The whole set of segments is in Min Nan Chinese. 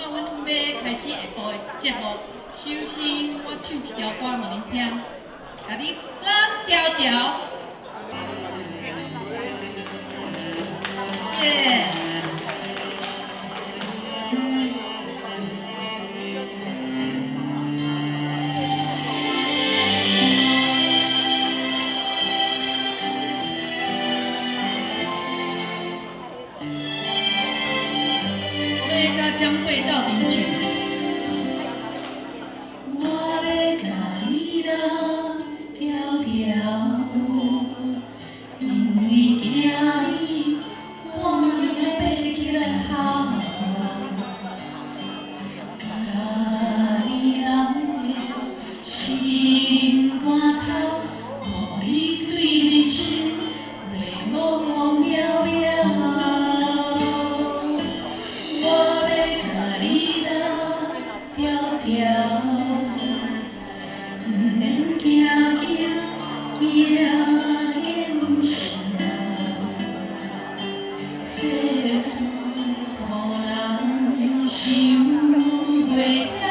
阮欲開始下晡的節目，首先我唱一條歌予恁聽，共你攬牢牢。謝謝。將會到底唱。我欲共你攬牢牢，因為驚伊半暝爬起來哭。共你攬著心肝頭，予你對人生袂戇戇渺渺。我欲共你攬牢牢，毋免驚驚驚見笑。世事予人想袂了，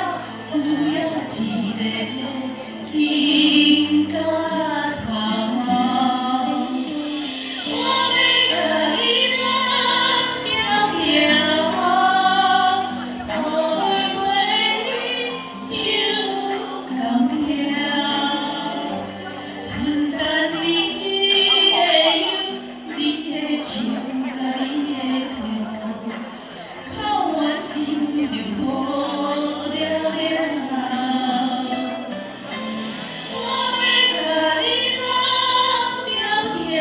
需要一个肩胛頭。我欲共你攬牢牢，予我陪你唱工條，分擔你的憂，你的手佮你的靠，哭完心就無了了。我欲共你攬牢牢，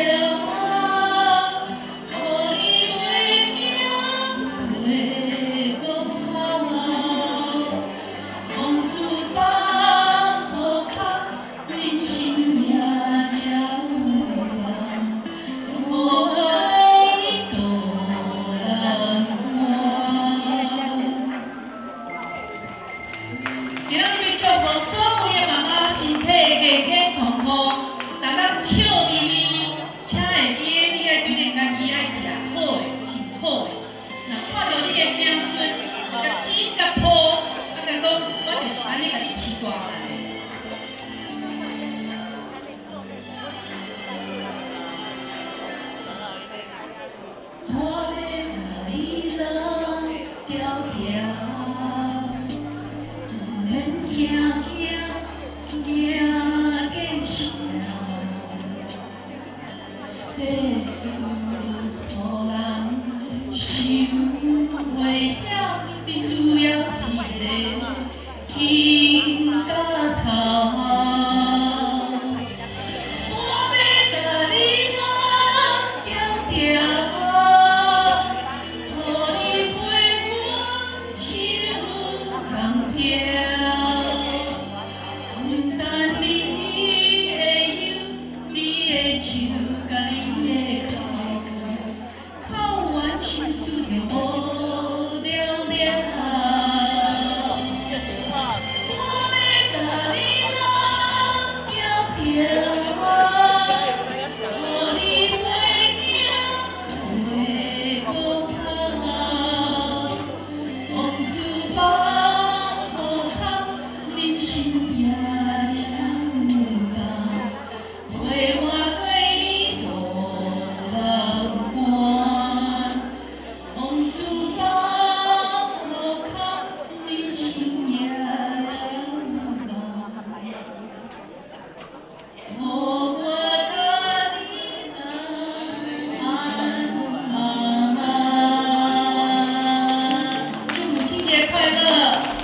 予你袂驚袂閣哭。往事放予空，人生也才有望。予我你渡難關。今仔日欲祝福所有的媽媽身體健健康康，逐工笑眯眯。請會記得你愛對恁家己愛食好的，穿好的。若看著你的囝孫，會共枕共抱，啊，共講，我就是按呢共你飼大漢的。我欲共你攬牢牢，毋免驚驚驚見笑。世事予人想袂了，你需要一個肩胛頭。我欲共你攬牢牢，予你陪阮唱工條，分擔你的憂，你的手佮你的靠，哭完心事就無了了。我欲共你攬牢牢，予你袂驚袂閣哭。往事放予空，人生也才有望。陪我對你渡難關，往事放予空，人生也才有望。予我佮你安安。祝母親節快樂！